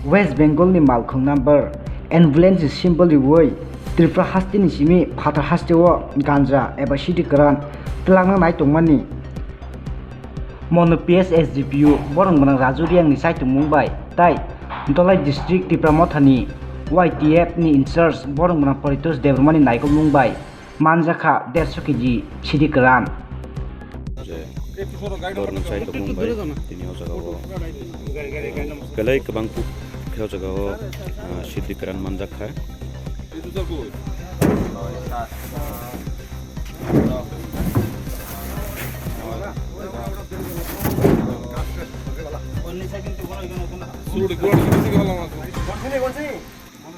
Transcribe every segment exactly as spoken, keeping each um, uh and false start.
West Bengal ni malkhung number ambulance ni symbol riwi Tripura haste ni simi phatar haste o ganja eba sidi kwran twlangna nai tongmani Mono P S S D P O borok gwnang Raju Riang ni saitung mung bai tai Dolai district Tipra Motha ni Y T F ni in charge borok gwnang Paritosh Debbarma ni naikol mung bai manjakha derso K G sidi kwran. Je borokni chai tongmung bai tini o jaga o belai kwbang kuk khe o jaga o, ah, sidi kwran manjakha.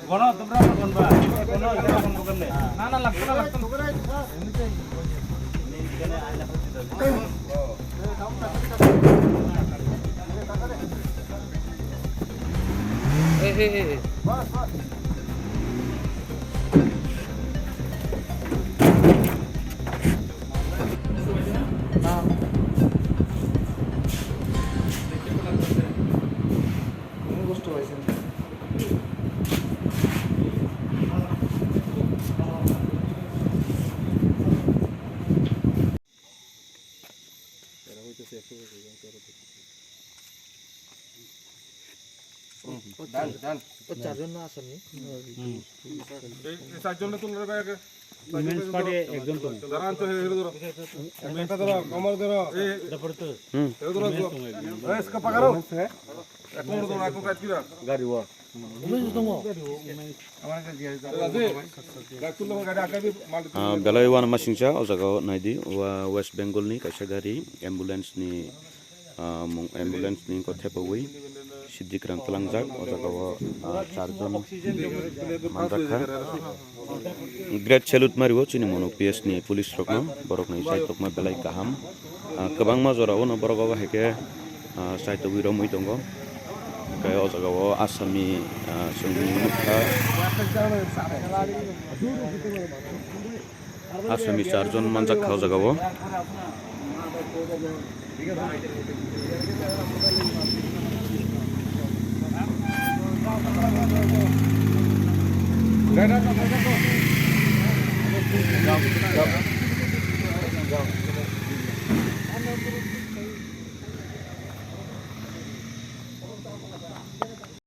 Gono, tumra mo gonba. Gono, ira mo gonba. Na, na, lagto na, lagto. Hey, hey, hey, hey. Dan, dan. O charjon no asami. Women's party ekjon tongo. Daran to hero doro. Ekta doro, kamar doro. Hero doro. Eh, iska pakaro. Ekon doro, ekon kaitira. Gari wo. Women's tongo. Ah, belai wana masingcha o jaga o naidi, wa West Bengal ni kaisa gari ambulance ni, ah, mung ambulance ni ko thepawi sidi kwran twlangjak o jaga o, ah, charjon manjakha. Great salute mario chini mono P S ni police rokno, borok ni saitokma belai kaham. Ah, kwbangma jora o no borok obo hai khe, ah, saitogwi romwi tongo. Hwnkhe o jaga o asami, ah, chwng nukha. Asami charjon manjakha o jaga o.